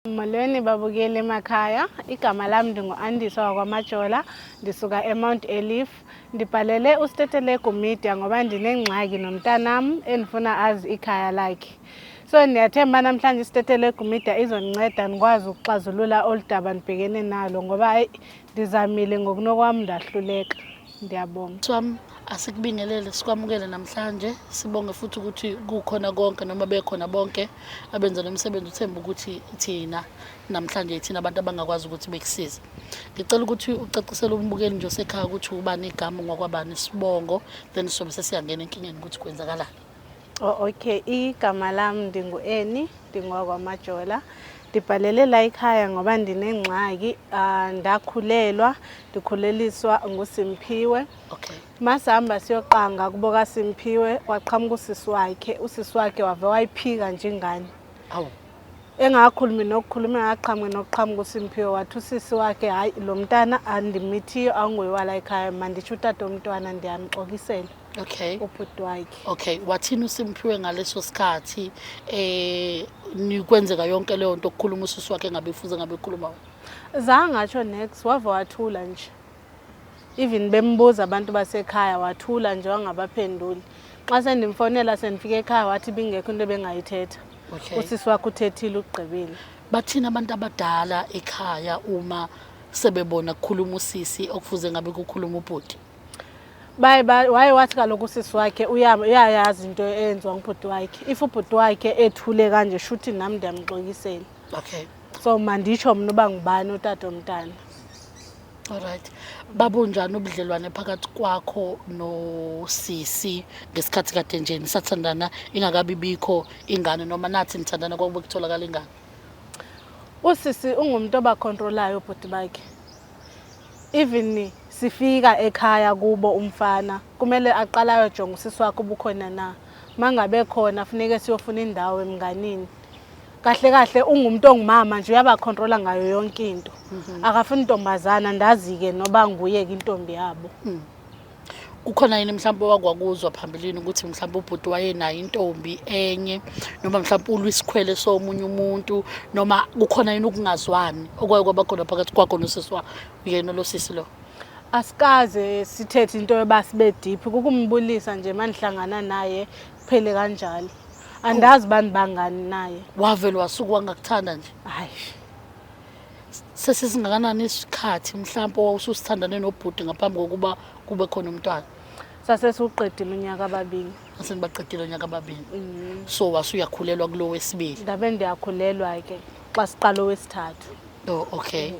Molweni babukeli emakhaya, igama lami ndingu-Andiswa wakwaMajola, ndisuka eMount Elif. Ndibhalele uStetelegu Media ngoba ndinengxaki nomntanam endifuna azi ikhaya lakhe. So ndiyathemba namhlanje iStetelegu Media izondinceda ndikwazi ukuxazulula olu daba ndibhekene nalo ngoba hayi ndizamile ngokunokwam ndahluleka. Ndiyabonga. Swam asikubingelele sikwamukele namhlanje sibonge futhi ukuthi kukhona konke noma bekhona bonke abenza lo msebenzi uthemba ukuthi thina namhlanje thina abantu abangakwazi ukuthi bekusize. Ngicela ukuthi ucacisele umbukeli nje osekhaya ukuthi ubani igama ngwakwabani isibongo then sobe sesiyangena enkingeni ukuthi kwenzakalani. Oh, okay, igama lami ndingu-Eni, ndingowakwaMajola. Ndibhalele la ekhaya ngoba ndinengxaki, ndakhulelwa, ndikhuleliswa nguSimphiwe. Okay. Masihamba siyoqanga kubo kaSimphiwe, kwaqhamuka usisi wakhe, usisi wakhe wave wayiphika nje ingane. Awu. Engakhulumi nokukhuluma engaqhamuki nokuqhamuka uSimphiwe wathi usisi wakhe hayi lo mntana andimithiyo awunguye wala ekhaya manditsho utata womntwana ndiyamxokisela. Okay. Ubhuti wakhe. Okay, wathini uSimphiwe ngaleso sikhathi nikwenzeka yonke leyo nto okukhuluma usisi wakhe ngabe ifuze ngabe ikhuluma? Zange atsho next, wave wathula nje. Even bembuza abantu basekhaya wathula nje wangabaphenduli. Xa sendimfonela sendifika ekhaya wathi bingekho into ebengayithetha. Okay. Usisi wakhe uthethile ugqibile. Bathini abantu abadala ekhaya uma sebebona kukhuluma usisi okufuze ngabe kukhuluma ubhuti? Baye waye wathi kaloku usisi wakhe uyayazi into eyenziwa ngubhuti wakhe. If ubhuti wakhe ethule kanje shuthi nami ndiyamxokisela. Okay. So manditsho mna uba ngubani utata womntana. Alright. Babunjani ubudlelwane phakathi kwakho nosisi ngesikhathi kade nje nisathandana ingakabi bikho ingane noma nathi nithandana kwakube kutholakala ingane? Usisi ungumuntu obacontrolayo ubhuti bakhe. Even sifika ekhaya kubo umfana kumele aqale ayojonga usisi wakhe ubukhona na. Mangabe khona funeke siyofuna indawo emnganini. Kahle kahle ungumuntu ongumama nje uyabacontrola ngayo yonke into. Akafuni intombazana ndazi-ke noba nguye-ke intombi yabo. Kukhona yini mhlawumbe owakwakuzwa phambilini ukuthi mhlawumbe ubhuti wayenayo intombi enye noma mhlawumbe ulwa isikhwele somunye umuntu noma kukhona yini ukungazwani okwaye kwaba khona phakathi kwakho nosisi wakho yena lo sisi lo? Asikaze sithethe into yoba sibe deep, kukumbulisa nje manihlangana naye kuphele kanjalo. Andazi bani bangani naye. Wavele wasuka wangakuthanda nje. Hayi. Sesisingakanani isikhathi mhlawumbe owawususithandane nobhuti ngaphambi kokuba kube khona umntwana? Sasesiwuqedile unyaka ababili. Asenibaqedile unyaka ababili. So wasuyakhulelwa kulo wesibili. Ndabe ndiyakhulelwa ke xa siqala owesithathu. Oh okay.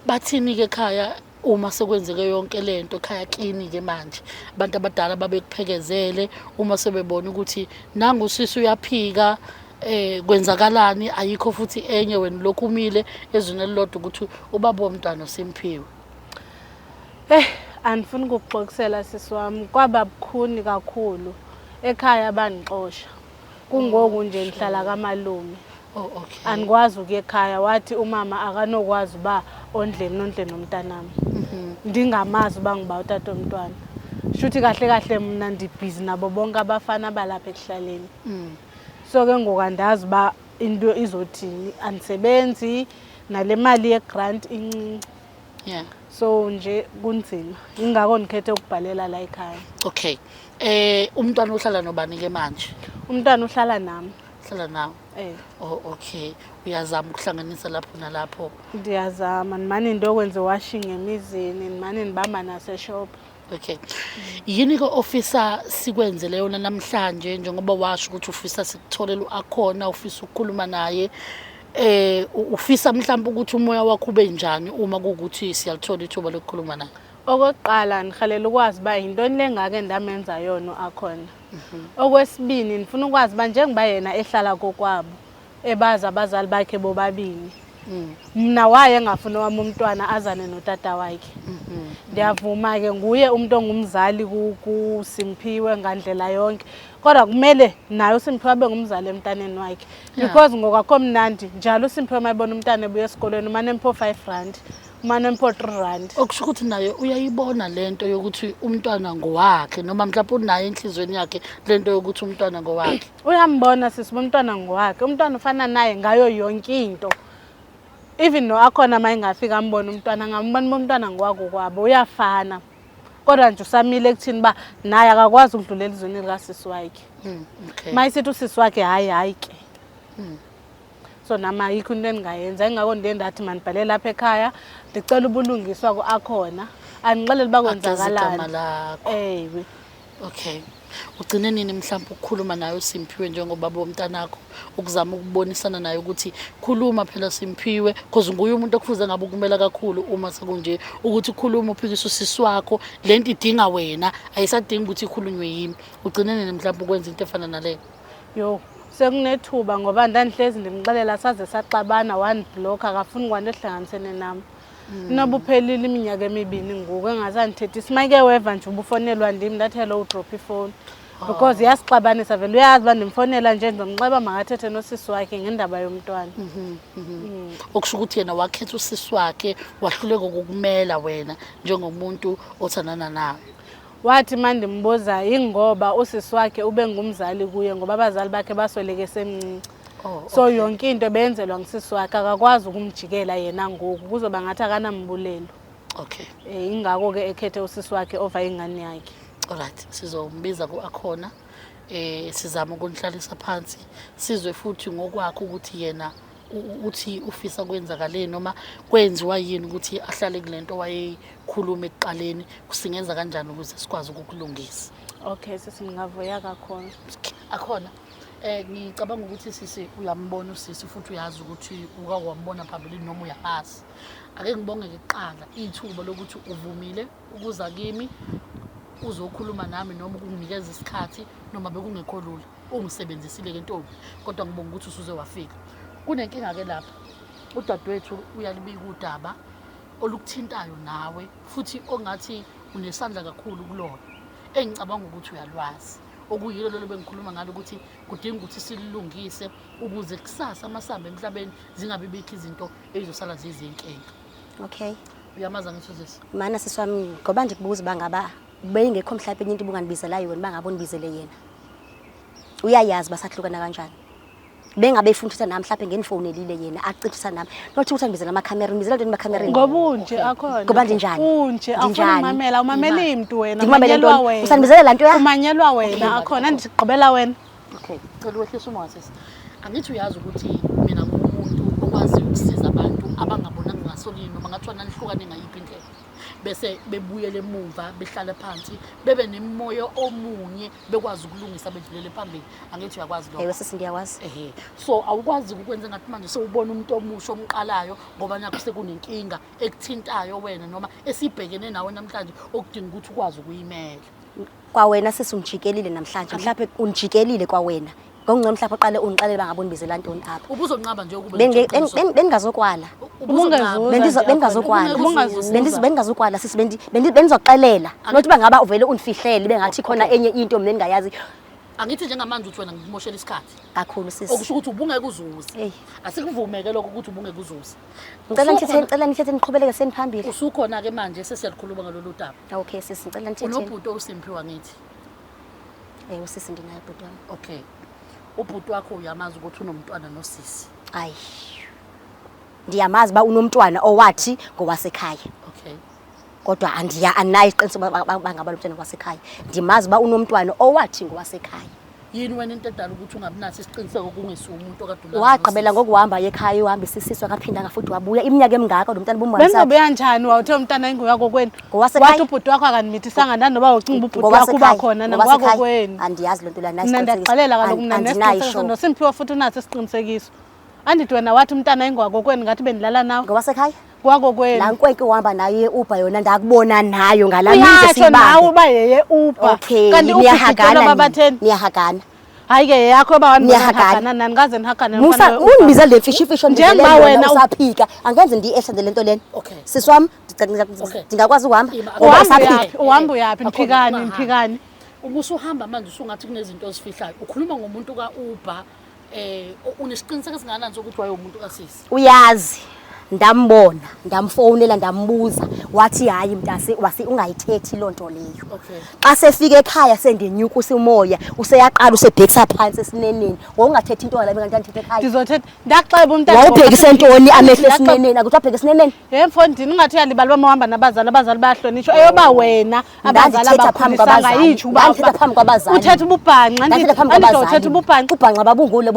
Bathini ke ekhaya uma sekwenzeke yonke lento ekhaya kini ke manje? Abantu abadala babekuphekezele uma sebebona ukuthi nangu usisi uyaphika kwenzakalani ayikho futhi enye wena lokhu umile ezwini elilodwa ukuthi ubaba womntwana uSimphiwe. Andifuni ukukuxokisela sisi wami, kwaba bukhuni kakhulu. Ekhaya bandixosha. Kungoku nje ndihlala kamalume. Oh okay. Andikwazi ukuya ekhaya wathi umama akanokwazi uba ondleni nondleni nomntanami. Ndingamazi uba ngiba utata womntwana. Shuthi kahle kahle mna ndibhizi nabo bonke abafana balapha ekuhlaleni. So ke ngoku andazi uba into izothini, andisebenzi nale mali ye-grant incinci. Yeah. So nje kunzima. Ingakho ndikhethe ukubhalela la ekhaya. Okay. Umntwana uhlala nobani ke manje? Umntwana uhlala nami. Uhlala nawe. Oh okay. Uyazama ukuhlanganisa lapho nalapho? Ndiyazama, ndimane ndiyokwenza washing emizini, ndimane ndibamba naseshop. Okay. Yini ke ofisa sikwenzele yona namhlanje njengoba washo ukuthi ufisa sikutholele uAkhona, ufisa ukukhuluma naye. Ufisa mhlawumbe ukuthi umoya wakho ube njani uma kuwukuthi siyalithola ithuba lokukhuluma naye? Okokuqala ngihalela ukwazi uba yintoni le ngake ndamenza yona uAkhona. Okwesibini ngifuna ukwazi uba njengoba yena ehlala kokwabo ebazi abazali bakhe bobabini. Mna waye engafuni owami umntwana azane notata wakhe. Ndiyavuma ke nguye umuntu ongumzali kuSimphiwe ngandlela yonke. Kodwa kumele naye uSimphiwe abe ngumzali emntaneni wakhe. Because ngokwakho mnandi njalo uSimphiwe mayibona umntana ebuya esikolweni umane empho 5 rand, umane empho 3 rand. Okusho ukuthi naye uyayibona lento yokuthi umntwana ngowakhe noma mhlawumbe unaye enhlizweni yakhe lento yokuthi umntwana ngowakhe. Uyambona sisi umntwana ngowakhe. Umntwana ufana naye ngayo yonke into. Even no Akhona uma engafika ambone umntwana, ngambona uba umntwana ngwakokwabo uyafana, kodwa nje usamile ekuthini uba naye akakwazi ukudlulela ezweni likasisi wakhe. Uma isithi usisi wakhe hhayi, hhayi ke. So nami ayikho into endingayenza, ingako ndiye ndathi mandibhale lapha ekhaya ndicela ubulungiswa ku-Akhona, andixelele uba kwenzakalani. Ewe. Okay. Ugcine nini mhlawumbe ukukhuluma naye uSimphiwe njengobaba womntanakho, ukuzama ukubonisana naye ukuthi khuluma phela Simphiwe, because nguye umuntu okufuze ngabe ukumela kakhulu uma sekunje, ukuthi khuluma uphikise usisi wakho, lento idinga wena, ayisadingi ukuthi ikhulunywe yimi. Ugcine nini mhlawumbe ukwenza into efana naleyo? Yo, sekunethuba ngoba ndandihlezi ndimxelela saze saxabana, wandibhlokha, akafuni kwanto ehlanganisene nam. Inoba uphelile iminyaka emibini ngoku engasandithethisi. Uma ke weva nje ubufonelwa ndim, ndathi hello, udrophe ifowuni because iyasixabanisa vele. Uyazi uba ndimfonela nje ndizomxeba makathethe nosisi wakhe ngendaba yomntwana. Okusho ukuthi yena wakhetha usisi wakhe, wahluleka ukukumela wena njengomuntu othandana naye. Wathi uma ndimbuza yingoba usisi wakhe ube ngumzali kuye ngoba abazali bakhe basweleke esemncinci. Oh, So okay. yonke into benzelwa ngusisi wakhe, akakwazi ukumjikela yena ngoku, kuzoba ngathi akanambulelo. Okay. Ingako-ke ekhethe usisi wakhe over ingane yakhe. Alright, sizombiza ku-Akhona, sizama ukunihlalisa phansi, sizwe futhi ngokwakho ukuthi yena uthi ufisa kwenzakaleni noma kwenziwa yini ukuthi ahlale kulento wayeyikhuluma ekuqaleni, singenza kanjani ukuze sikwazi ukukulungisa. Okay, sisi, ngingavuya kakhulu. Akhona. Ngicabanga ukuthi sisi uyambona usisi futhi uyazi ukuthi uke wambona phambilini noma uyamazi. Ake ngibonge kuqala ithuba lokuthi uvumile ukuza kimi uzokhuluma nami noma ukunginikeza isikhathi, noma bekungekho lula, ungisebenzisile ke ntombi, kodwa ngibonga ukuthi usuze wafika. Kunenkinga ke lapha, udadewethu uyalibika udaba olukuthintayo nawe futhi ongathi unesandla kakhulu kulona, engicabanga ukuthi uyalwazi, okuyilo lolo bengikhuluma ngalo ukuthi kudinga ukuthi silungise ukuze kusasa amasambe emhlabeni zingabi bikho izinto ezizosala zizinkinga. Okay. Uyamaza ngisho sisi? Mana sisi wami, ngoba ndikubuza uba ngaba beyingekho mhlawumbe enye into ubungandibizela yona, uba ngabe undibizele yena. Uyayazi basahlukana kanjani. Bengabe efuna ukuthetha nami mhlawumbe ngendifonelile yena acithisa nami. Not ukuthi andibizele amakhamera, ndibizela ntoni emakhamereni? Ngoba unje Akhona. Ngoba ndinjani? Unje, awufuni Ndinjani? umamela, umamela imntu wena, Ndikumamele umanyelwa ntoni? wena. Usandibizela laa nto ya? Umanyelwa wena Akhona, ndigqibela wena. Okay, cela wehlise umoya sisi. Angithi uyazi ukuthi mina ngumuntu okwaziyo ukusiza abantu abangabonanga ngasolinye noma ngathiwa nanihlukane ngayiphi indlela, bese bebuyele emuva behlale phansi bebe nemimoya omunye bekwazi ukulungisa bedlulele phambili. Angithi uyakwazi lokho? Ewe sisi, ndiyakwazi. Ehe, so awukwazi ukwenza ngathi manje sewubona umuntu omusha omqalayo ngoba nakho sekunenkinga ekuthintayo wena noma esibhekene nawe namhlanje okudinga ukuthi ukwazi ukuyimela. Kwawena sisi ungijikelile namhlanje, mhlawumbe ungijikelile kwawena. Ngokungcono mhlawumbe uqale ungixelele uba ngabe undibizela ntoni apha. Ubuzonqaba nje ukube ngitshela iqiniso. Bengingazokwala. Ubuzonqaba. Ubungezuza nje Bengingazokwala. Akhona. Ubungazuza. Bengingazokwala sisi, bendizoxelela. Not uba ngaba uvele undifihlele bengathi khona enye into mina engingayazi. Angithi njengamanje uthi wena ngikumoshela isikhathi. Kakhulu sisi. Okusho ukuthi ubungeke uzuze. Eyi. Asikuvumeke lokho ukuthi ubungeke uzuze. Ngicela nithethe, ngicela nithethe niqhubeleke seniphambili. Usukhona ke manje sesiyalikhuluma ngalolu daba. Okay sisi, ngicela nithethe. Unobhuti oSimphiwe ngithi. Usisi ndinaye bhuti wami. Okay. Ubhuti wakho uyamazi ukuthi unomntwana nosisi. Ayi. Ndiyamazi uba unomntwana owathi ngowasekhaya. Okay. Kodwa andinayo isiqiniseko uba ngaba lo mntwana ngowasekhaya. Ndimazi uba unomntwana owathi ngowasekhaya. Yini wena into edala ukuthi ungabi naso isiqiniseko kungesiwo umuntu okade ulala Wagqibela nosisi? ngokuhamba ekhaya, uhamba isisiso akaphinda futhi wabuya iminyaka emingaka lo mntana bumhambisa. Bengizobuya njani wawuthe umntana ingoyako kwenu? Ngowasekhaya. Wathi ubhuti wakho akanimithisanga nanoba ucinga uba ubhuti wakho uba khona nangowako kwenu. Andiyazi loo nto leyo, Mna ndiyakuxelela kaloku mna andinayo nesiqinisekiso ishow. noSimphiwe futhi unaso isiqinisekiso. Andithi wena wathi umntana ingowako kwenu ngathi bendilala nawe. Ngowasekhaya? Kwako kwenu. Laa nkwenkwe uhamba nayo ye-Uber yona ndakubona nayo ngalaa mini Uyatsho siyibambe. nawe uba yeye-Uber. Okay, Kanti niyahagana uba nina. batheni? Niyahagana. Hayi ke yeyakho uba wanibona Niyahagana. nihagana nani, kaze nihagane Musa, nomfana we-Uber. undibize le mfishifisho ndibizele Njengoba yona wena usaphika. Angenze ndiyi-ehlande le nto lena. Okay. Sisi wam, Okay. ndingakwazi ukuhamba Ima, ngoba Uhamba usaphika. uyaphi? Uhamba uyaphi? Akhona, Niphikani, ungahambi. niphikani. Ubusuhamba manje usungathi kunezinto ozifihlayo. Ukhuluma ngomuntu ka-Uber, unesiqiniseko esingakanani sokuthi wayewumuntu kasisi? Uyazi. Ndambona, ndamfowunela, ndambuza, wathi hayi mntase, wase ungayithethi loo nto leyo. Okay. Xa sefika ekhaya sendinyukusa umoya, useyaqala usebhekisa phantsi esineneni. Wawungathethi into ngala kanti ndithethe ekhaya. Ndizothetha ndaxeba umntana. Wawubhekise ntoni amehlo esineneni? Akuthi wabheka esineneni? Ye mfondini, ungathi uyalibala uba mawuhamba nabazali, abazali bayahlonitshwa. Eyoba wena abazali Ndandithetha phambi abakhulisanga kwabazali. yitsho uba Ndandithetha phambi kwabazali. Uthetha ububhanxa, Ndandithetha phambi andithi kwabazali. uthetha ububhanxa. Ubhanxa babungule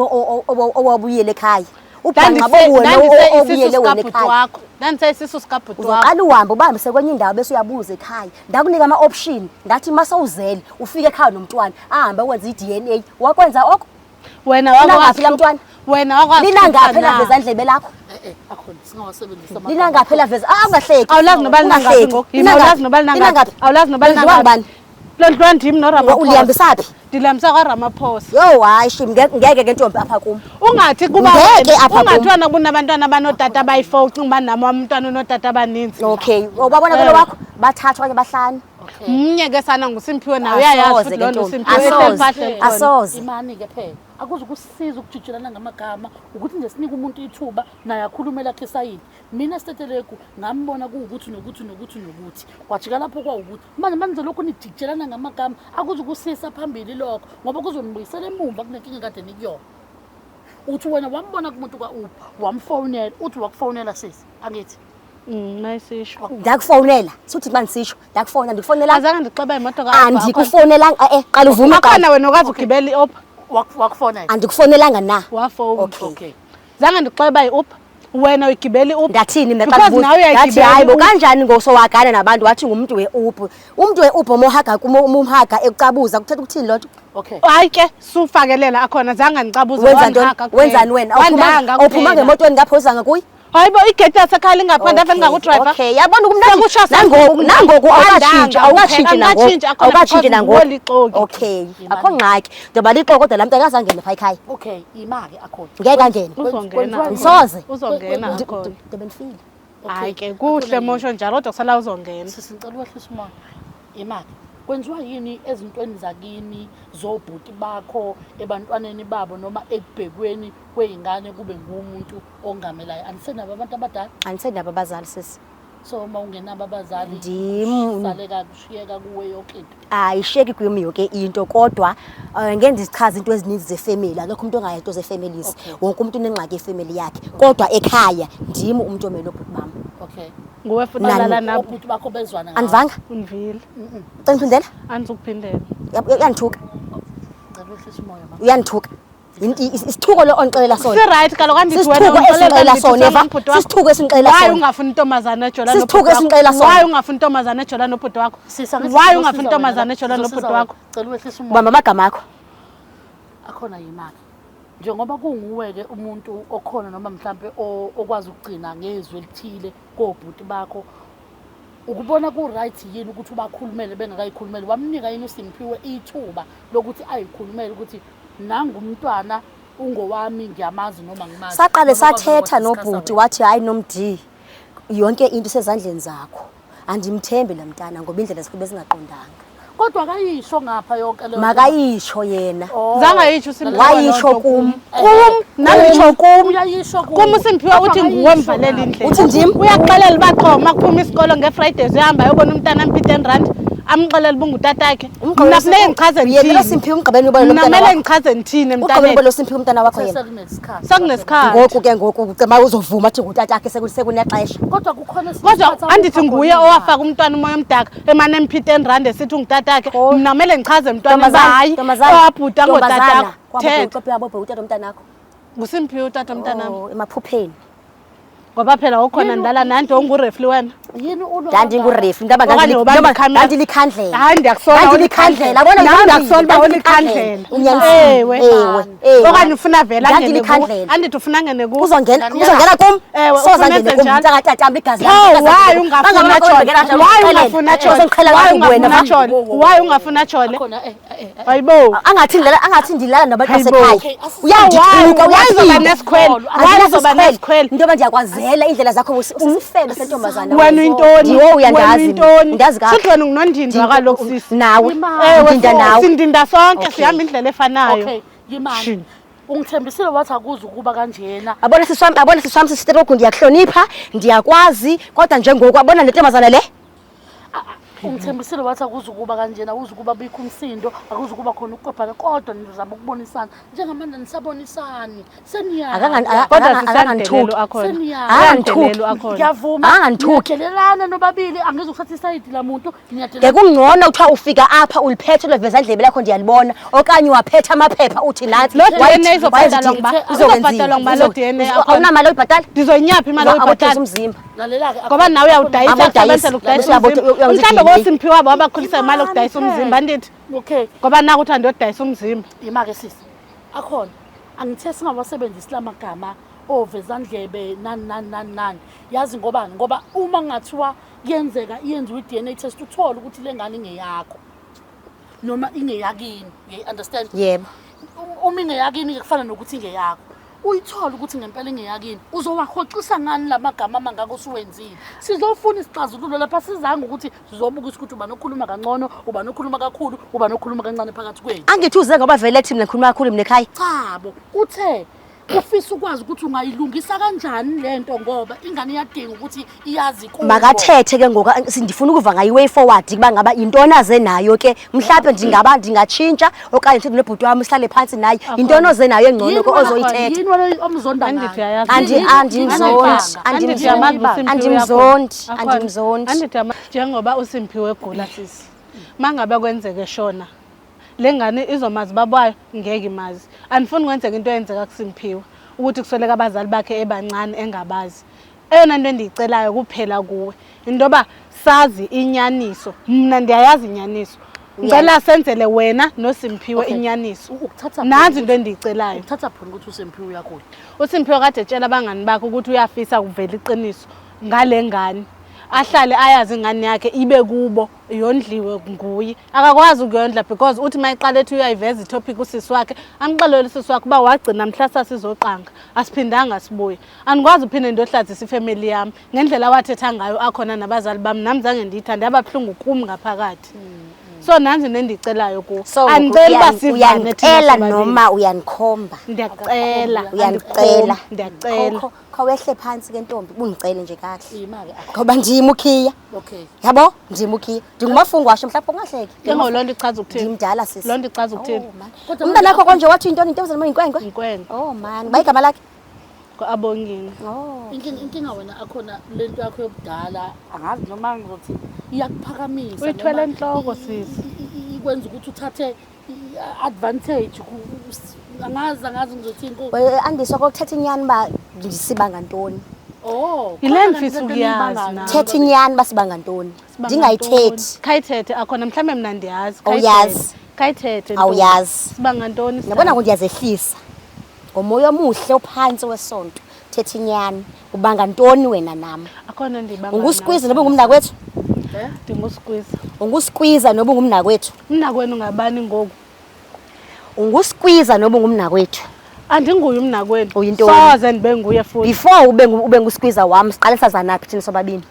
owabuyele ekhaya. Ubhanxa Ndandise bobuwena ndandise isisu obuyele wena sikabhuti ekhaya. wakho. Ndandise isisu sikabhuti wakho. Uzoqala uhambe ubambise kwenye indawo bese uyabuza ekhaya. Ndakunika ama-option, ndathi uma sewuzele ufike ekhaya nomntwana ahambe wenze i-DNA. Wakwenza oko? Wena Linangaphi la mntwana? Wena wakwazi Linangaphi elaveza ndlebe lakho? Eh eh, akhona singawasebenzisa amagama. Linangaphi elaveza? Ah, ungahleki. Awulazi noba linangaphi Ungahleki. ngoku. Yima, awulazi noba linangaphi. Awulazi noba Lenziwa linangaphi. ngubani? Londliwa ndim noRamaphosa. Ulihambisa phi? Ndilihambisa kwaRamaphosa. Yho, hayi shim, ngeke ke ntombi apha kum. Ungathi kuba Ngeke wena, apha kum. ungathi wena kunabantwana abanootata abayi-4 ucinga uba nam wam umntwana unootata abaninzi. Okay, ubabona kulo Eh. wakho? Bathathu okanye bahlanu. Okay. Mnye ke sana nguSimphiwe nawe uyayazi Asoze futhi ke loo nto ntombi, uSimphiwe ehleli asoze. phahle khona. Asoze. Imani ke phela. Akuzukusiza ukujijelana ngamagama ukuthi nje sinike umuntu ithuba naye akhulume lakhe isayidi. Mina Stetelegu ngambona kuwukuthi nokuthi nokuthi nokuthi. Kwajika lapho kwawukuthi. Manje manje lokhu nijijelana ngamagama akuzukusisa phambili lokho ngoba kuzonibuyisela emumva kunenkinga kade nikuyona. Uthi wena wambona kumuntu ka-Uber, wamfonela, uthi wakufonela sisi, angithi. Mayisisho. Ndakufowunela. Suthi manje sisho. Ndakufowunela, ndikufonela. Azange ndixeba imoto ka-Uber. Andikufonelanga, eh, qala uvume Akhona qala. wena okwazi ugibela i-Uber. Wakufonela. Andikufonelanga na. Wafowuna. Okay. Okay. Zange ndixeba i-Uber. Wena uyigibela i-Uber. Ndathini mna xa Because ndibuza? nawe Ndathi uyayigibela hayi bo i-Uber. kanjani ngosowagana nabantu wathi ngumuntu we-Uber. Umuntu we-Uber uma uhaga ekucabuza kuthetha ukuthini loo nto? Okay. Hayi ke sufakelela akhona zange andicabuze Wenza ntoni? wandihaka kuphela. Wenzani wena? Wandihanga Awuphumanga kuphela. emotweni ngapha uzanga kuye? Hayi bo igedi yasekhaya lingaphandle ave ndingakudrayiva. Okay, yabona ukumnandi. Sekusho Nangoku nangoku awukatshintshi, Wandanga awukatshintshi kuphela. nangoku. Andikatshintshi, akhona Awukatshintshi because nangoku. nguwe olixoki. Okay, akho ngxaki. Ndoba lixoki kodwa laa mntu akazangene phaa ekhaya. Okay, ima-ke akhona. Ngeke angene. Uzongena. Ngisoze. Uzongena akhona. Ndobe ndifile. Hayi ke kuhle mosho njalo kodwa kusala uzongena. Sisi ngicela uwehlise umoya. Ima-ke. Kwenziwa yini ezintweni zakini zobhuti bakho ebantwaneni babo noma ekubhekweni kwey'ngane kube ngumuntu ongamelayo? Anisenabo abantu abadala? Andisenabo abazali sisi. So uma ungenabo abazali Ndim. saleka kushiyeka kuwe yonke into. Ayishiyeki kum yonke into kodwa ngeke ndizichaze into ezininzi zefemeli. Akekho umuntu ongayazi into zefamilies. Okay. Wonke umuntu unengxaki yefemeli yakhe. Kodwa ekhaya ndim umuntu omele obhuti bam. Okay. Nguwe futhi Nani? olala nabo. Obhuti bakho bezwana ngawe. Andivanga? Undivile. Cela ndiphindele? Andizukuphindela. Uyandithuka. Ngicela uwehlise umoya mama. Uyandithuka. Isithuko lo ondixelela sona. Si-right kaloku andithi wena Sisithuko undixelela esindixelela ndithi sona, Eva. usengubhuti wakho. Sisithuko esindixelela Why sona. ungafuni intombazana ejola Sisithuko nobhuti wakho? esindixelela sona. Why ungafuni intombazana ejola nobhuti wakho? Sisi, angithi Why sizosiza ungafuni wena intombazana la. ejola Sizosiza nobhuti wena. wakho? Cela uwehlise umoya. Bamba amagama akho. Akhona yimali. Njengoba kunguwe-ke umuntu okhona noma mhlampe okwazi ukugcina ngezwi elithile kobhuti bakho, ukubona ku-right yini ukuthi ubakhulumele bengakayikhulumeli? Wamnika yini uSimphiwe ithuba lokuthi ayikhulumele ukuthi nangu umntwana ungowami ngiyamazi noma ngimazi? Saqale Noma kwaze sathetha kwa-discuss-a nobhuti wena? wathi hayi nomdi yonke into isezandleni zakho. Andimthembi la mntana ngoba indlela zakhe bezingaqondanga. Kodwa akayisho ngapha yonke leyo nto. Makayisho yena. Oh. Zange ayitsho uSimphiwe Wayisho loo nto kum. Kum, nami ngitsho kum. Uyayisho kum. Kum uSimphiwe Kodwa uthi nguwe akayisho omvalela ngapha. indlela. Uthi ndim? Uyakuxelela uba qho uma kuphuma isikolo ngeFridays uyahamba ayobona umntana amphi 10 rand amxelele uba ungutatakhe. Mna funeke ngichaze Yena lo ndithini? Simphiwe umgqibelo ubona lo Mna mntana kumele wakho. ngichaze ndithini Ugqibelo emntaneni? ubona lo Simphiwe umntana wakho yena. Sekunesikhathi. Sekunesikhathi. Ngoku ke ngoku ucema uzovuma athi ngutatakhe sekunexesha. Kodwa kukhona esinye Kodwa isikhathi andithi akukho nguye khona owafaka imali. umntwana umoya omdaka emane emphi 10 rand esithi ungutatakhe. Oh. Mna kumele ngichaze emntwaneni uba hayi Ntombazana, owabhuti angotatakho. Thetha. Kwabo utata umntanakho. NguSimphiwe utata umntanam. Oh, emaphupheni. Ngoba phela ukhona Yini- ndala nanti ongurefli wena. Yini ulwa Ndandingurefi, ndaba Okanye ubamba ikhamera. ndandilikhandlela. Hayi ndiyakusola Ndandilikhandlela, yabona Nam ndiyakusola uba ndandilikhandlela. ulikhandlela. Unyanisile. Ewe. Ewe, ewe. Okanye ufuna vele angene kuwe. Ndandilikhandlela. Andithi ufuna angene kuwe. Uzongena, uzongena kum. Ewe, Soze ufuna angene enze kum. njalo. Mntakatatamba igazi lam. Pho, igazi lam. why ungafuna Bangaba tshole? bakubhekela njalo, Why uxelele. ungafuna tshole? Uzondiqhela Why kakubi wena, ungafuna va? tshole? Why ungafuna tshole? Akhona eh eh eh. Hayibo. Angathi ndilala angathi ndilala nabantu Hayibo. basekhaya. Okay, Uyandithuka, Why uzoba uyaphinda. nesikhwele? Why Andinaso uzoba isikhwele. nesikhwele? Into yoba ndiyakwazela iindlela zakho usisifebe sentombazana. Wena uyintoni? Ndiwo Wena uyandazi. uyintoni? Undazi kakuhle. Shuthi wena ungunondindwa kaloku sisi. Nawe. Ewe, Ndinda nawe. sindinda sonke Okay. sihamba indlela efanayo. Okay, yimani. Shini. Ungithembisile wathi akuzi ukuba kanjena. Abona sisi wami, abona sisi wami sistroke ndiyakuhlonipha, ndiyakwazi kodwa njengoku abona le ntombazana le. Ungithembisile wathi akuzi ukuba kanjena, akuzi ukuba bikho umsindo, akuzi ukuba khona ukuqophana kodwa nizama ukubonisana. Njengamanje nisabonisani. Seniyaya. Kodwa Akanganthuki. sisandelelo akhona. Seniyaya. Akanganthuki. Akhona. Ngiyavuma. Akanganthuki. Niyadelelana nobabili, angizukuthatha isayidi lamuntu. Niyadelelana. Ngekungcono kuthiwa ufika apha uliphethe lweveza ndlebe lakho ndiyalibona okanye waphetha amaphepha uthi nathi Lo DNA izobhatalwa nguba? Izobhatalwa nguba lo DNA akhona? Awunamali oyibhatala? Ndizoyinyaphi imali Abodayisa oyibhatala? umzimba. Lalela-ke. Ngoba nawe uyawudayisa Abodayisa. usebenzela ukudayisa Uyabo- umzimba. uyawenza Mhlawumbe i-DNA. kosimphiwe wabo abakhulisa imali yokudayisa umzimba andithi? Okay. Ngoba naku uthi andiyodayisa umzimba. Ima-ke sisi. Akhona. Angithe singawasebenzisi la magama ovezandlebe nani nani nani nani. Yazi ngobani? Ngoba uma kungathiwa kuyenzeka iyenziwe i-DNA test uthole ukuthi le ngane ingeyakho noma ingeyakini. You understand? Yebo. Uma ingeyakini kufana nokuthi ingeyakho. Uyithole ukuthi ngempela ingeyakini. Uzowahoxisa ngani la magama amangaka osuwenzile? Sizofuna isixazululo lapha sizange ukuthi sizobukisa ukuthi ubani okhuluma kangcono, ubani okhuluma kakhulu, ubani okhuluma kancane phakathi kwenu. Angithi uze ngoba vele ethi mina ngikhuluma kakhulu mina ekhaya. Chabo, uthe ufisa ukwazi ukuthi ungayilungisa kanjani lento ngoba ingane iyadinga ukuthi iyazi kubo. Makathethe ke ngoku ndifuna ukuva ngayi way forward kuba ngaba yintoni aze nayo ke mhlawumbe ndingaba ndingatshintsha okanye ndithethe nobhuti wami sihlale phansi naye yintoni oze nayo engcono ke ozoyithetha. Yini wena omzonda ngayo? Andithi uyayazi. Andimzondi, Andithi uyamazi uSimphiwe andimzondi, uyakhona. andimzondi. Andithi njengoba uSimphiwe egula sisi. Mangabe kwenzeke shona le ngane izomazi babayo ngeke imazi. Andifuni kwenzeka into eyenzeka kuSimphiwe ukuthi kusweleka abazali bakhe ebancane engabazi. Eyona nto endiyicelayo kuphela kuwe into yoba sazi inyaniso. Mna ndiyayazi inyaniso. Ngicela senzele wena noSimphiwe Okay. inyaniso. Ukuthatha Nansi into endiyicelayo. Ukuthatha phona ukuthi uSimphiwe uyagula. uSimphiwe kade etshela abangani bakhe ukuthi uyafisa kuvela iqiniso ngale ngane ahlale ayazi ingane yakhe ibe kubo yondliwe nguye akakwazi ukuyondla because uthi uma eqala ethi uyayiveza itopic usisi wakhe amxelele usisi wakhe uba wagcina mhla sasizoqanga asiphindanga sibuye andikwazi uphinde ndiyohlazisa ifemeli yami ngendlela awathetha ngayo akhona nabazali bami nami zange ndiyithande yaba buhlungu kum ngaphakathi so nanzi into endiyicelayo kuwo So andiceli uba sivane thina uyanicela sobabili. noma uyanikhomba? Ndiyakucela. Uyanicela. Ndiyacela. Khawehle phansi ke ntombi ungicele nje kahle. Ima-ke akho. Ngoba ndim ukhiya. Okay. Yabo? Ndim ukhiya. Ndingumafungwashe mhlawumbe ungahleki. Ke ngoku loo nto ichaza ukuthini? Ndimdala sisi. Loo nto ichaza ukuthini? Oh, man. Kodwa Umntana wakho konje wathi intoni intombazana noma yinkwenkwe? Yinkwenkwe. Oh man, ba igama lakhe? Abongile. Oh. Inkinga wena akhona lento yakho yobudala angazi noma ngizothi iyakuphakamisa. Uyithwele noma enhloko, sisi. Ikwenza ukuthi uthathe advantage angazi ngizothini ku. Andiswa kokuthetha inyani ba ndisibanga ntoni? Oh. Yile khona ndifisa lento ukuyazi eniyibanga nam. Thetha inyani basibanga ntoni? Ndingayithethi. Khayithethe akhona mhlawumbe mna ndiyazi. Awuyazi. Khayithethe. Awuyazi. Sibanga ntoni? Yabona ngoku ndiyazehlisa. Ngomoya omuhle ophansi wesonto. Thetha inyani. Ubanga ntoni wena nam? Akhona ndibanga. Unguskwiza noba ungumnakwethu? Ndinguskwiza. Unguskwiza noba ungumnakwethu? Umnakwenu ngabani ngoku? Unguskwiza noba ungumnakwethu? Andinguye umnakwenu. Uyintoni? Soze ndibe nguye futhi. Before ube nguskwiza wam, siqale sazanaphi thina sobabini?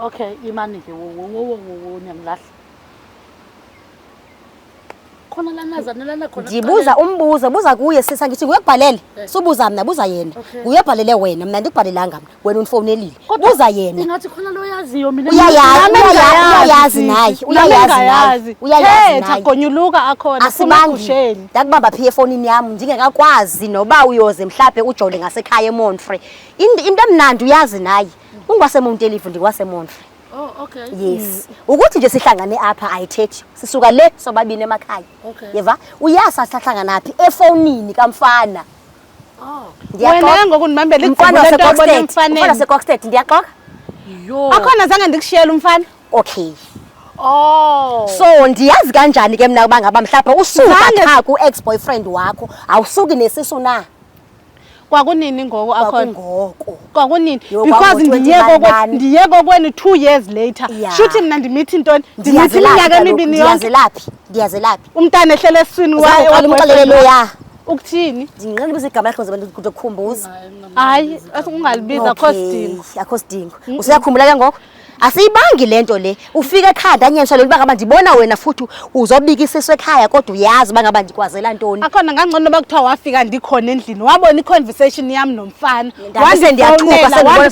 Okay, imani ke wo wo wo wo niyangilahla. Khona la nazanelana khona. Ndibuza umbuzo, buza kuye sisa ngithi nguye okubhalele. Eh. Subuza mna, buza yena. Okay. Nguye obhalele wena, mna andikubhalelanga mna. Wena undifowunelile. Kodwa Buza yena. Ingathi khona lo yaziyo mina. Uyayazi, Nami uyayazi sisi. naye, Nami uyayazi naye, ndingayazi. uyayazi Thetha naye. gonyuluka akhona phuma Asibangi. egusheni. Ndakubamba phi efonini yam ndingekakwazi noba uyoze mhlawumbe ujole ngasekhaya eMonfrey. Into emnandi uyazi naye. UngwaseMount Elifu ndingwaseMonfrey. Oh, okay. Yes. Ukuthi nje sihlangane apha ayithethi. Sisuka le sobabini emakhaya. Okay. Yeva? Uyasa sahlangana phi efonini kamfana. Oh. Wena ke ngoku ndibambele Umfana igqubu lento oyibona waseKokstad. Umfana emfaneni. waseKokstad ndiyaxoka? Yo. Akhona zange ndikushiyele umfana. Okay. Oh. So ndiyazi kanjani ke mna uba ngaba mhlawumbe usuka Zange- qha ku-ex boyfriend wakho awusuki nesisu na? Kwakunini ngoku akhona? Kwakungoko. Kwakunini? Yo, Because kwakungo-twenty bani. ndiye kokwenu 2 years later. Yeah. Shuthi mna ndimithi ntoni? Ndimithi Ndiyazelaphi iminyaka kaloku, emibini yonke. Ndiyazelaphi? Ndiyazelaphi? Umntana ehlele esiswini Zange uqale umxelele loya. Ukuthini? Ndinqena ubiza igama lakhe ngoba ndikukhumbuza. Hayi, ungalibiza akho sidingo. Akho sidingo. Usuyakhumbula ke ngoku? Asiyibangi lento le. Ufika ekhaya anyanyiswa lolu bangaba ndibona wena futhi uzobika isisu ekhaya kodwa uyazi bangaba ndikwazela ntoni. Akhona ngangcono noba kuthiwa wafika ndikhona endlini wabona i-conversation yami nomfana. Ndabe sendiyathuka sendibona.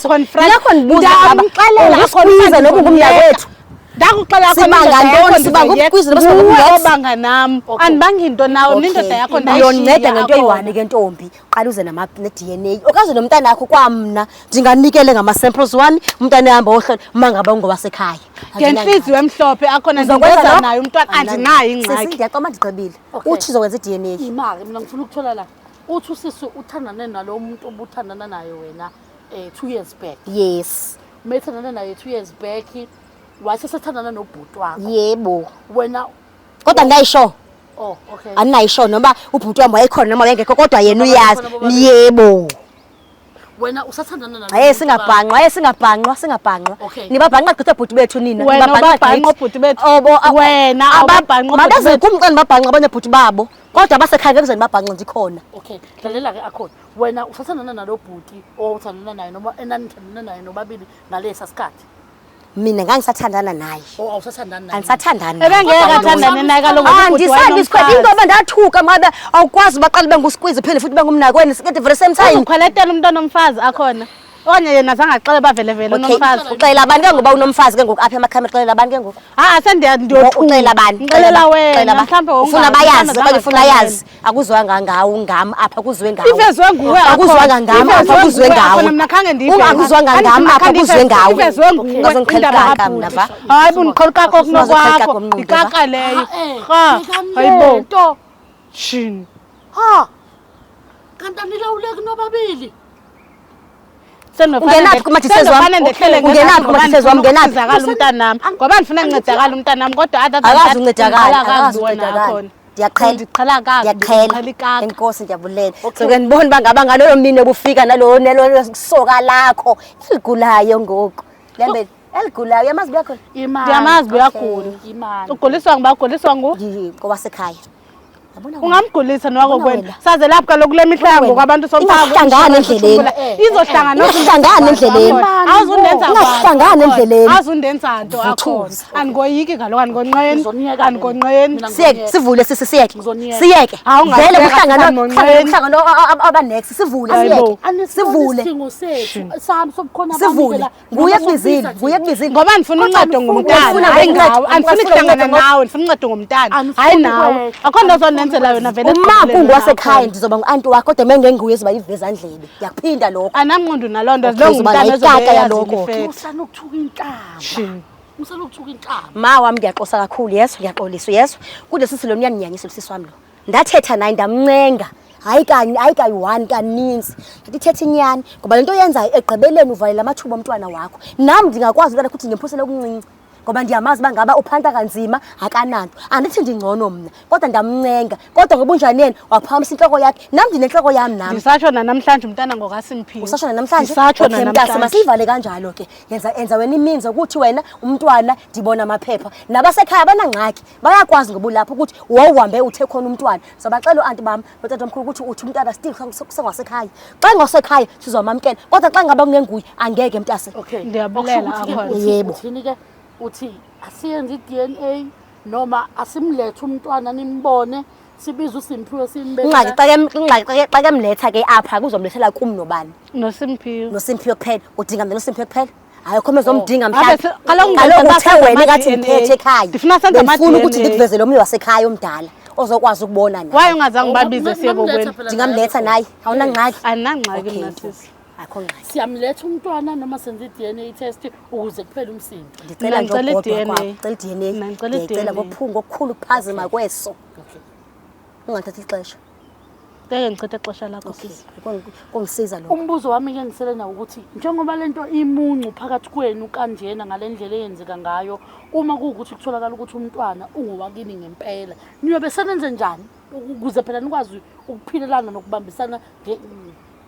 Ngakho ndibuza ngaba unguSqueeze noba ungumnakwethu. Ndakuxelela Sibanga ntoni? Sibanga ubuqwizi noba sibanga Nguwe ubuyox? obanga nam. Andibangi into nawe, mna indoda yakho ndayishiya. Uyondinceda ngento Akhona. eyi-one ke ntombi. Qala uze ne-DNA. Okaze nomntana wakho kwamna ndinganikele ngama-samples wami umntana ehamba ohlola uma ngaba ungowasekhaya. Ngentliziyo emhlophe akhona Uzokwenza ndingenza lokho? naye umntwana andinayo Sisi, ingxaki. ndiyaqoma ndigqibile. Okay. Uthi uzokwenza i-DNA. Imali mina ngifuna ukuthola la. Uthi usisi uthandane nalo muntu obuthandana naye wena 2 years back. Yes. Methandana naye 2 years back wayesethandana nobhuti wakho. Yebo. Wena Kodwa andinayisho. oh okay. Andinayisho noma ubhuti wami wayekhona noma wayengekho kodwa yena Noma uyazi. babekhona bobabili. Yebo. Wena usathandana nalo. Hayi singabhanqwa, hayi singabhanqwa, singabhanqwa. Okay. Nibabhanqa gqitha bhuti bethu nina. Wena Nibabhanqa ubabhanqa gqitha. obhuti bethu. Obo Wena awubabhanqa obhuti Mabeze bethu. kum xa ndibabhanqa abanye bhuti babo. Kodwa abasekhaya ngeke ndibabhanqe ndikhona. Okay, lalela ke akhona. Wena usathandana nalo bhuti owawuthandana naye noma enanithandana naye nobabili ngalesa sikhathi. Mina ngangisathandana naye. Oh awusathandani naye. Andisathandani. naye. Ebengeke athandane naye kaloku Ah, ubhuti ndisabi isikhwele wayenomfazi. ingoba ndathuka mabe awukwazi baqale bengusqueeze phinde futhi bengumnakwenu at the very same time. Uzokhweletela umntwana omfazi akhona. Okanye yena zange axele uba vele vele Okay, unomfazi. uxelela abantu ke ngoba unomfazi ke ngoku apha emakhamera uxelela abantu ke ngoku. Ha sendiya ndiyothuka. Uxelela bani? Ngixelela wena Uxelela bani? mhlawumbe Ufuna wongazi, bayazi mhlawumbe okanye ufuna zange yazi. Akuzwanga ngawo ngam apha kuzwe ngawe. Ivezwe nguwe Akuzwanga ngam Ivezwe apha kuzwe nguwe ngawe. akhona, mna khange ndiyive. Akuzwanga ngam apha kuzwe ngawe. Ivezwe nguwe Ungazondiqhela indaba ikaka mna kabhuti. va. Hayi bo ndiqhela ikaka Ungazondiqhela ikaka okunokwakho. umnqundu, va. Ikaka leyo. Eh, Ha. yekani Hayibo. lento. Shini. Ha. Kanti anilawuleki nobabili. Ungenaphi kuma-details wami? Ungenaphi kuma-details wami? Ungenaphi? Ungenaphi umntanami ngoba ndifuna ncedakala umntanami kodwa other than Akazi that, uncedakala, undiqhela akazi kakubi wena uncedakala. Akhona. Ndiyaqhela. Undiqhela kakubi, Ndiyaqhela. undiqhela ikaka. Enkosi ndiyabulela. So ke ndibona uba ngaba ngaloyo mini obufika nalo nelo soka lakho eligulayo ngoku. Lembe eligulayo uyamazi uba uyakhona? Imali. Ndiyamazi uba uyagula. Imali. Uguliswa nguba uguliswa ngu Ngowasekhaya. Yabona wena. Ungamgulisa nowako Yabona kwenu. wena. Saze lapho kaloku kule mihla Yabona yangoku wena. abantu somfaka Ingahlangani endleleni. Izohlangana Ingahlangani endleleni. Awuzundenza Ingahlangani endleleni. Awuzundenza nto akhona. Vuthuza. Andikoyiki kaloku andikonqeni. Ngizoniyeka Andikonqeni. mina. Siyeke sivule sisi siyeke. Ngizoniyeka. Siyeke. Hawu, Vele ungabheka kuhlangana sisami kuhlangana nonqeni. kuhlangana aba next sivule Hayibo. siyeke. Anisiboni Sivule. isidingo sethu sami sobukhona bami Sivule. phela, Nguye noma kubizile, sokubiza nguye kubizile. Ngoba ndifuna Kodwa uncedo andifuni ngomntana, ukufuna hayi uncedo, ngawe. Andifuni ufuna kuhlangana uncedo ngoba- nawe, ndifuna uncedo ngomntana. Andifuni Hayi nawe. ukwehla. Akho nto ozondenzela yona vele. Uma ekugqibeleni kungowasekhaya akhona. ndizoba ngu-anti wakho kodwa uma ngenguye zoba yivezandlebe. Ndiyakuphinda lokho. Anamnqondo naloo nto, Okay, lo uzoba ngumntana nayo ozobe ikaka eyazile yalokho ke. ifethi. Musani ukuthuka inhlamba. Shini. Musani ukuthuka inhlamba. Ma wami ngiyaxosa kakhulu yezwa ngiyaxolisa yezwa. Kude sisi lo uyanginyanyisa lo sisi wami lo. Ndathetha naye ndamncenga. Hayi kanye hayi kayi-one kaninzi. Ndathi ithetha inyani ngoba le nto oyenzayo ekugqibeleni uvalela amathuba omntwana wakho. Nam ndingakwazi umntwana ukuthi ndimphosele okuncinci ngoba ndiyamazi uba ngaba uphanta kanzima akananto. Andithi ndingcono mna kodwa ndamncenga kodwa ngoba unjani yena waphakamisa intloko yakhe. Nam ndinentloko yam nam. Ndisatsho nanamhlanje umntana ngokaSimphiwe. Usasho namhlanje? Ndisatsho Okay, mntase nanamhlanje. masiyivale kanjalo ke. Yenza enza wena iminzo ukuthi wena umntwana ndibona amaphepha. Nabasekhaya abanangxaki bayakwazi ngoba ulapha ukuthi wawuhambe uthe khona umntwana. Sobaxela uanti bam notatomkhulu ukuthi uthi umntwana still kusengasekhaya. Xa engosekhaya sizomamkela kodwa xa ngaba kungenguye angeke mntase. Okay. Ndiyabulela Okusho ukuthi ke akhona. Yebo. Uthini ke? Uthi asiyenze i-DNA noma asimlethe umntwana nimbone sibize uSimphiwe simbeke. Ingxaki xa ke ingxaki xa ke mletha ke apha kuzomlethela kum nobani. NoSimphiwe. NoSimphiwe kuphela. Udinga mina noSimphiwe kuphela. Hayi khona ezomdinga Ave mhlawumbe. kaloku Kaloku ngifuna uthe senze wena ama kathi DNA. ngiphethe ekhaya. Ndifuna senze ama Bendifuna ukuthi DNA. ndikuvezele omnye wasekhaya omdala ozokwazi ukubona naye. Why ungazange ubabize siye kokwenu? Ndingamletha naye. Awunangxaki. Andinangxaki Okay, mna sisi. Akho ngxaki. Siyamletha umntwana noma senze i-DNA test ukuze kuphele umsindo. Ndicela Mna nje ndicela ugodwa i-DNA. kwakho. Ndicela i-DNA. Mna ndicela Ndiyayicela i-DNA. ngokukhulu ukuphazima kweso. Okay. Ungathathi ixesha. Ngeke ngichithe ixesha lakho sisi. Kungisiza lokho. Umbuzo wami ke ngisele nawo ukuthi njengoba lento imuncu phakathi kwenu kanjena ngale ndlela eyenzeka ngayo uma kuwukuthi kutholakala ukuthi umntwana ungowakini ngempela niyobe senenze njani ukuze phela nikwazi ukuphilelana nokubambisana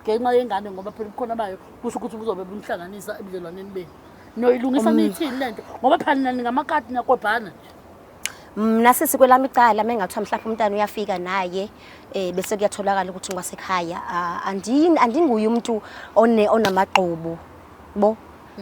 ngenxa yengane ngoba phela ubukhona bayo kusho ukuthi buzobe bunihlanganisa ebudlelwaneni benu niyoyilungisa niyithini lento ngoba phela nina ningamakati niyakwebhana nje. Mna sisi kwelami icala mengathiwa mhlawumbe umntana uyafika naye bese kuyatholakala ukuthi ngwasekhaya andinguye umuntu one onamagqubu bo.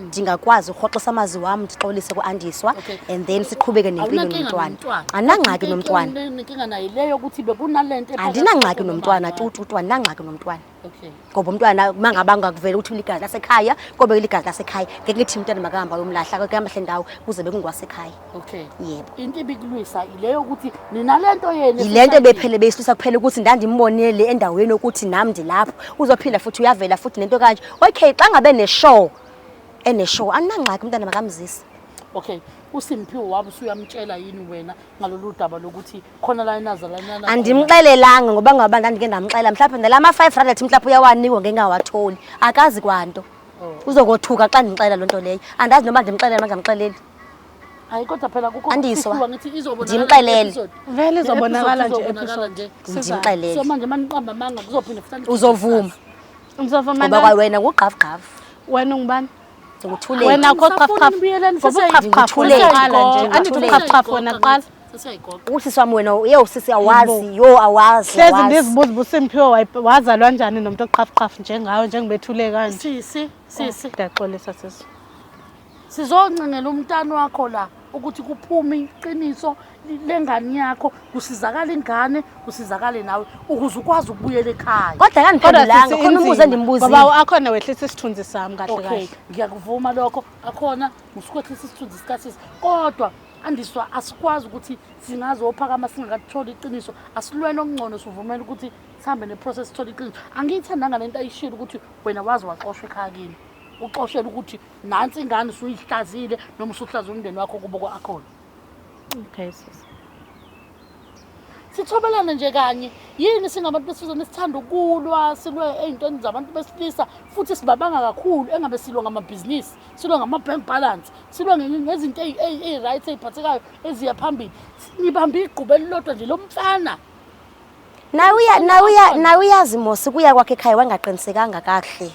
Ndingakwazi urhoxisa amazwi wam, ndixolise kuAndiswa and then siqhubeke nempilo Awunankinga nomntwana. nomntwana. Andinangxaki Into nomntwana. Inkinga nayo leyo ukuthi bekunalento ephakathi Andinangxaki kwakho nomntwana nomama. tu tu tu, andinangxaki nomntwana. Okay. Ngoba umntwana uma ngaba ngakuvela ukuthi uligazi lasekhaya, kobe ligazi lasekhaya. Ngeke ngithi umntwana makahamba ayomlahla kuyamahle ndawo kuze bekungwasekhaya. Okay. Yebo. Into ibikulwisa ileyo ukuthi ninalento yenu. Yile nto bephele beyisilwisa kuphela ukuthi ndandimbonele endaweni yokuthi nam ndilapho. Uzophinda futhi uyavela futhi nento kanje. Okay, xa ngabe neshow, eneshow andinangxaki umntana makamzise. Okay. USimphiwe wabe usuyamtshela yini wena ngalolu daba lokuthi khona la enazalana khona? Andimxelelanga ngoba ngaba ndandike ndamxela mhlawumbe nala ma-500 mhlawumbe uyawanikwa ngengawatholi. Akazi kwanto. Oh. Uzokothuka xa ndimxelela loo nto leyo. Andazi noba ndimxelele noma ndingamxeleli. Hayi kodwa phela kukho Andiswa. kufihliwa, ngithi izobonakala Ndimxelele. episode. Vele Le izobonakala episode nje izobonakala episode. nje. Ndimxelele. So manje maniqamba amanga kuzophinde futhi anikhiphe Uzovuma. kusasa. Ngizovuma Ngoba nani? kwawena ngugqavugqavu. Wena ungubani? Nguthuleki. Wena akho Ngisafuna qhaf qhaf. nibuyeleni, Ngoba sesiyayi- uqhaf qhaf Ngithuleki. wena kuqala nje. Andithi Ngithuleki. uqhaf qhaf wena kuqala. Sesiyayigoqa. Usisi wami wena, yo sisi awazi, yo awazi. Hlezi awazi. ndizibuza uba uSimphiwe wazalwa njani nomntu oqhaf qhaf njengawe njengobethule kanje. Sisi, sisi. Ndiyaxolisa sisi. Sizoncengela umntana wakho la ukuthi kuphume iqiniso lengane yakho, kusizakale ingane, kusizakale nawe ukuze ukwazi ukubuyela ekhaya. Kodwa Kodwa akandiphendulanga, sisi khona umbuzo inzima, endimbuzile. Ngoba akhona wehlisa isithunzi sami kahle Okay, kahle. ngiyakuvuma lokho. Akhona usikwehlisa isithunzi sikasisi. Kodwa Andiswa asikwazi ukuthi singazophakama singakatholi iqiniso. Asilwele okungcono sivumele ukuthi sihambe neprocess sithole iqiniso. Angiyithandanga lento ayishilo ukuthi wena waze waxoshwa ekhaya kini. Uxoshela ukuthi nansi ingane usuyihlazile noma usuhlaza umndeni wakho kubo kwa-Akhona. Okay sisi. Sithobelane nje kanye. Yini singabantu besifazane sithanda ukulwa, silwe ey'ntweni zabantu besilisa futhi sibabanga kakhulu engabe silwa ngamabhizinisi, silwa ngama-bank balance, silwa ngezinto ey'right ey'phathekayo eziya phambili. Nibambe igqubu elilodwa nje lomfana. Nawe uyazi Mosi kuya kwakhe ekhaya wangaqinisekanga kahle.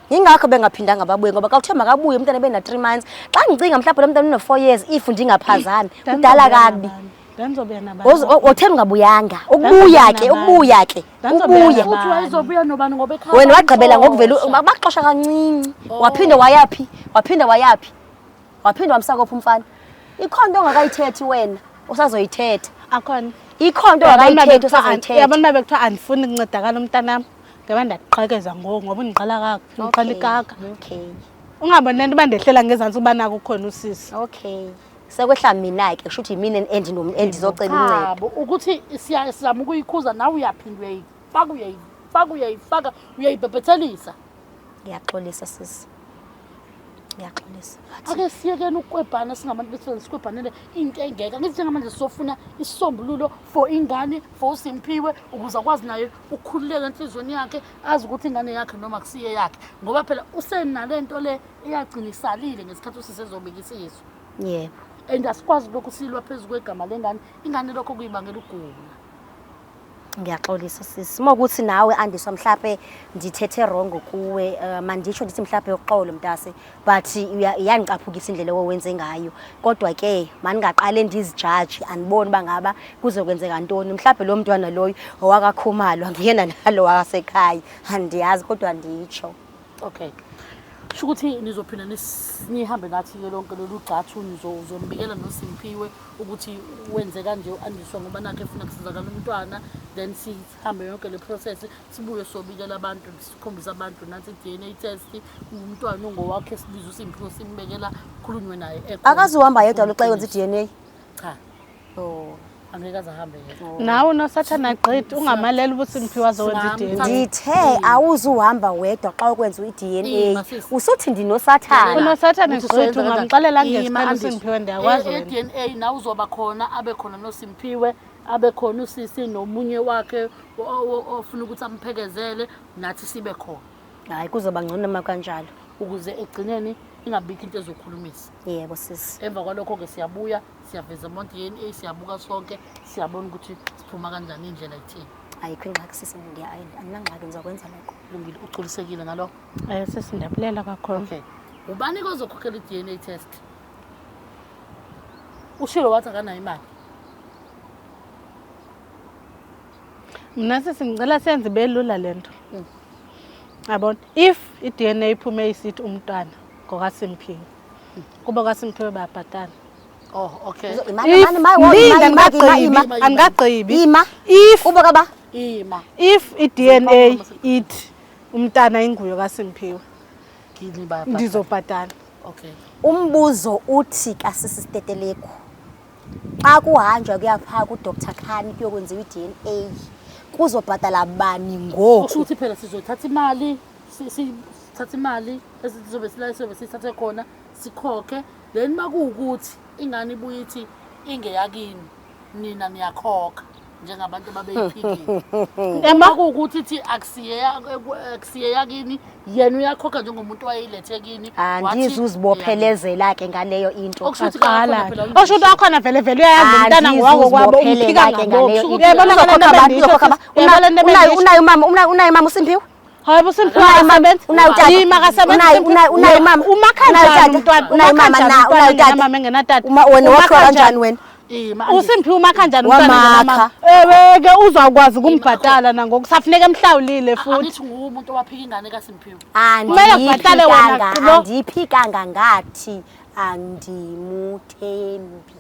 Yingakho bengaphindanga babuye ngoba kawuthe makabuye umntana bena 3 months. Xa ngicinga mhlawumbe lo mntana une 4 years if ndingaphazami, kudala kabi. Ndandizobuya nabantu. Otheni ungabuyanga. Ukubuya ke, ukubuya ke. Ndandizobuya Ukubuya. Uthi wayezobuya nobani ngoba ekhaya Wena wagqibela ngokuvela bamxosha. baxosha kancinci. Oh. Waphinde wayaphi? Waphinde wayaphi? Waphinde wamsakopha umfana. Ikhona into ongakayithethi wena, usazoyithetha. Akhona. Ikhona into ongakayithethi usazoyithetha. Yabona bekuthiwa andifuni kuncedakala umntanam. Ngeba ndaqhekeza ngoku ngoba undiqala kakubi, undiqala ikaka. Okay. Ungaboni le nto uba ndehlela ngezantsi uba naku ukhona usisi. Okay. Sekwehla mina ke, kusho ukuthi yimina endizocela uncedo. Chabo, ukuthi sizama ukuyikhuza nawe uyaphinda uyayifaka, uyayifaka, uyayifaka, uyayibhebhethelisa. Ngiyaxolisa sisi. Ngiyaxolisa. Ake siyekeni ukukwebhana singabantu besifazane, sikwebhanele into engekho. Angithi njengamanje sizofuna isisombululo for ingane, for uSimphiwe ukuze akwazi naye ukukhululeka enhliziyweni yakhe, azi ukuthi ingane yakhe noma kusiye yakhe. Ngoba phela usenalento le eyagcina isalile ngesikhathi usisi ezobika isisu. Yebo. And asikwazi lokhu silwa phezu kwegama lengane, ingane lokho kuyibangela ukugula. Ngiyaxolisa sisi. Uma ukuthi nawe Andiswa mhlawumbe ndithethe wrong kuwe, manditsho ndithi mhlawumbe uxolo mntase, but iyangicaphukisa indlela owenze ngayo. Kodwa ke maningaqale ndizijaji, andiboni uba ngaba kuzokwenzeka ntoni. Mhlawumbe lo mntwana loyo owakaKhumalo, angiyena nalo wasekhaya, andiyazi kodwa nditsho. Okay. Kusho ukuthi nizophinda nihambe nathi-ke lonke lolu gxathu, uzombikela noSimphiwe ukuthi wenze kanje u-Andiswa ngoba nakhe efuna kusizakala umntwana, then sihambe yonke le process, sibuye sobikela abantu, sikhombise abantu nansi i-DNA test, umntwana ungowakhe, sibize uSimphiwe simbekela, khulunywe naye ekhona. Akazuhamba yedwa lo xa yenza i-DNA? Cha. Oh. Angeke aze ahambe yedwa. Nawe unosathana gqithi ungamalela uba uSimphiwe azowenza i-DNA. Ndithe awuzuhamba wedwa xa ukwenza i-DNA. Ima, sisi. Usuthi ndinosathana. Unosathana Uthi gqithi soyenza kanjani? ungamxelela Ima, ngeziphela Andiswa. uSimphiwe ndiyakwazi wena. E-DNA nawe uzoba khona, abe khona noSimphiwe, abe khona usisi nomunye wakhe ofuna ukuthi amphekezele, nathi sibe khona. Hayi kuzoba ngcono noma kanjalo. Ukuze egcineni ingabikho into ezokhulumisa. Yebo sisi. Emva kwalokho ke siyabuya, siyaveza ama DNA, siyabuka sonke, siyabona ukuthi siphuma kanjani indlela ithini. Ayikho ingxaki sisi, andinangxaki ngizokwenza lokho. Kulungile, ugculisekile ngalokho? Sisi ndiyabulela kakhulu. Okay. Ubani ke ozokhokhela i-DNA test? Ushilo wathi akanayo imali. Mna sisi ngicela senze ibe lula le nto. Yabona, if i-DNA iphume isithi umntwana NgokaSimphiwe. Kuba kaSimphiwe bayabhatala. Oh, okay. Ima, ima, ima, ima, Linda, ima, ima, ima. andikagqibi, andikagqibi. Ima. If Kubo kaba. Ima. if i-DNA ithi umntana inguyo kaSimphiwe, Kini bayabhatala. ndizobhatala. Okay. Umbuzo uthi kasisi Stetelegu. Xa kuhanjwa kuyapha kuDr Khan kuyokwenziwa iDNA. Kuzobhatala bani ngoku? Kusho ukuthi phela sizothatha imali, sithatha imali esizobe sila sizobe sithathe khona, sikhokhe. Then makuwukuthi ingane ibuye ithi ingeyakini, nina niyakhokha njengabantu ababeyiphikile. Ema Makuwukuthi ithi akusiye yakini, yena uyakhokha njengomuntu owayeyilethe kini. Wathi Andizuzibophelezela ke ngaleyo into. Okusho ukuthi aqala. akakhona phela Osho ukuthi akhona vele vele uyayazi umntana ngowako kwabo umphika Andizuzibophelela ke ngabo. ngaleyo into. Uyayibona Uzokhokha ngale nto bani? bendiyisho, Uzokhokha ba- uyayibona le nto Unayo bendiyisho? unayo umama unayo unayo umama uSimphiwe? Hayi bo Simphiwe Unayo umama akasebenzi. unayo utata. Yima akasebenzi Unayo Simphiwe. unayo unayo umama. Umakha Unayo njani utata? umntwana? Unayo Umakha umama njani na umntwana unayo utata. engenamama engenatata? Uma wena Umakha wakhiwa njani? kanjani wena? Ima. Andithi. uSimphiwe umakha njani umntwana Wamakha. engenamama? Ewe ke uzawukwazi ukumbhatala nangoku safuneka emhlawulile futhi. Angithi nguwe umuntu owaphika ingane kaSimphiwe. Kumele kubhatale wena Andiyiphikanga lo. andiyiphikanga ngathi andimuthembi.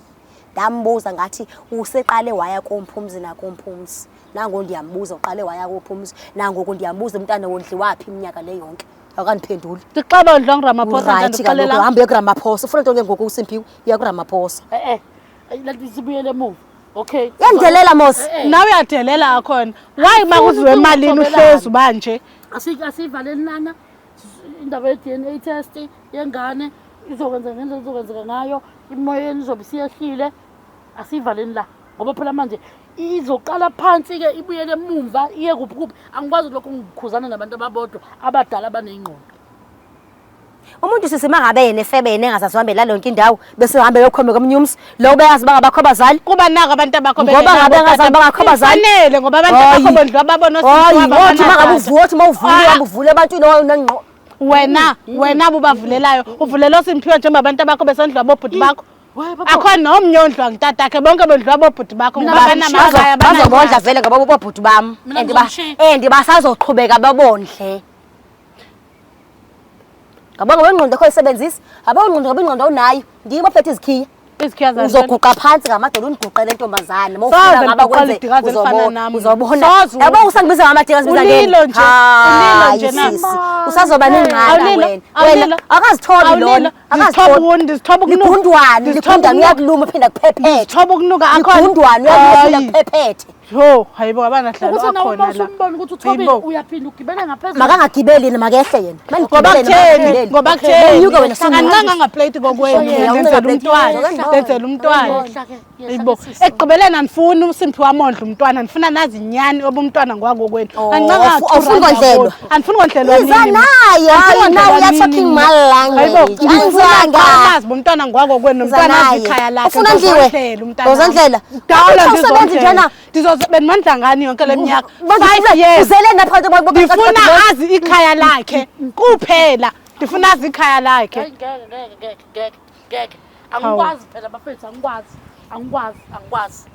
Ndambuza ngathi useqale waya komphumzi nakomphumzi. Nangoku ndiyambuza uqale waya kophumzi. Nangoku ndiyambuza umntana wondliwaphi iminyaka le yonke. Akandiphenduli. Ndixaba ndlwa nguRamaphosa Uright kaloku ndandixelela. hamba uye kuRamaphosa. Ufuna ntoni ke ngoku uSimphiwe? Uya kuRamaphosa. Eh eh. Lathi sibuyele emuva. Okay. Uyandidelela mos. Eh, eh. Nawe uyadelela akhona. Why makuziwe emalini uhlezi ubanje? Asiyivaleni lana indaba ye-DNA test yengane izokwenzeka ngendlela izokwenzeka ngayo, imoyeni izobe isiyehlile. Asiyivaleni la ngoba phela manje izoqala phansi-ke ibuyele emumva iye kuphi kuphi. Angikwazi lokhu ngikhuzana nabantu ababodwa abadala abaney'ngqondo. Umuntu sisi mangabe yena efebe yena engazazi uhambela lonke indawo bese uhambe yokhombe komunye umzi lo beyazi bangabakho abazali. Kuba nako abantu abakho Ngoba ngabe engazange bangakho abazali. Fanele ngoba abantu Hayi. abakho bondliwa babona Hayi, oSimphiwe wothi mangabe abanatata. uvuka wothi mawuvula Ah. uhambe uvule ebantwini onengqo. Wena wena bubavulelayo uvulela oSimphiwe njengoba abantu abakho besondliwa bobhuti bakho. Wewe baba. Akho nomnye ondliwa ngutatakhe bonke bondliwa bobhuti bakho ngoba banamakhaya Bazobondla vele ngoba bobhuti bami. Mina And ba ngizomshiya. and basazoqhubeka babondle. Ngabona wengqondo yakho oyisebenzisa, abo ingqondo ngoba ingqondo awunayo. Ndiyimo phethe izikhiya. Izikhiya zantoni? Uzoguqa phansi ngamadolo uniguqele ntombazane. Uma Soze ufuna ngaba ngiguqele kwenze idikazi elifana uzobona nami. uzobona. Soze Yabo usangibiza ngamadikazi biza ngeni. Ulilo nje, ulilo nje Hayi, na. sisi. Usazoba nengxaki Awulilo, wena. awulilo. Wena akazithobi Awulilo. lona. Ndizithoba ndizithoba ukunuka. Ligundwane, Ndizithoba ligundwane ukunuka. uyakuluma uphinda kuphephethe. Ndizithoba ukunuka akhona. Ligundwane uyakuluma uphinda Hayi. kuphephethe. Yho, hayibo abanahlalo Ukuthi nawe akhona uma la. usumbona ukuthi uthobile Hayibo. uyaphinda ugibele ngaphezulu. Makangagibeli yena makehle yena. Ngoba kutheni? Ngoba kutheni? Unyuke wena sunyuka. Andincanga ngaplate kokwenu Okay, ndenzela awuncenga umntwana. plate. Ndenzela umntwana. Yehla ke, yehla Hayibo. ke sisi. Ekugqibeleni andifuni uSimphiwe amondle umntwana, ndifuna nazi inyani oba umntwana ngwakokwenu. Oh, Andincanga awufuni kondlelwa? Andifuni kondlelwa Iza nini. naye, hayi, Andifuni now kondlelwa we are nini talking mna. my language. Hayibo, ndifuna Anzanga. amazi uba umntwana ngwakokwenu nomntwana Iza azi naye. ikhaya lakhe. Ufuna ndliwe? Ndizondlela umntana. Uzondlela? Dala Awusebenzi ndizondlela. njena? Ndizobendimondla ngani yonke le minyaka? 5 years. Uzele naphakathi Ndifuna azi ikhaya lakhe kuphela. Ndifuna azi ikhaya lakhe. Hayi, ngeke ngeke ngeke ngeke ngeke. Angikwazi phela bafethu, angikwazi. Angikwazi, angikwazi.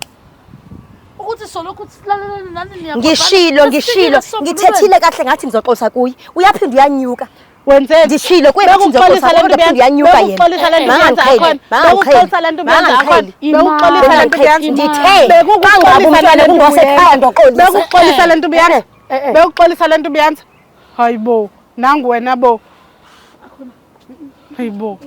Ukuthi solokhu silalelene nani niyakhona. Ngishilo ngishilo ngithethile kahle ngathi ngizoxolisa kuye uyaphinda uyanyuka Wenzeni? Ndishilo kuye ngathi Bekuxolisa ngizoxolisa le nto kodwa uphinde uyanyuka yena. Bekuxolisa le nto uyenza akhona. Bekuxolisa le nto uyenza akhona. Bekuxolisa le nto uyenza. Ndithe Bekukuxolisa kangabe umntwana le nto kungosekhaya uyenza. ndoxolisa. Bekuxolisa le nto uyenza. Eh, eh. Bekuxolisa le nto uyenza. Hayibo, nangu wena bo. Hayibo.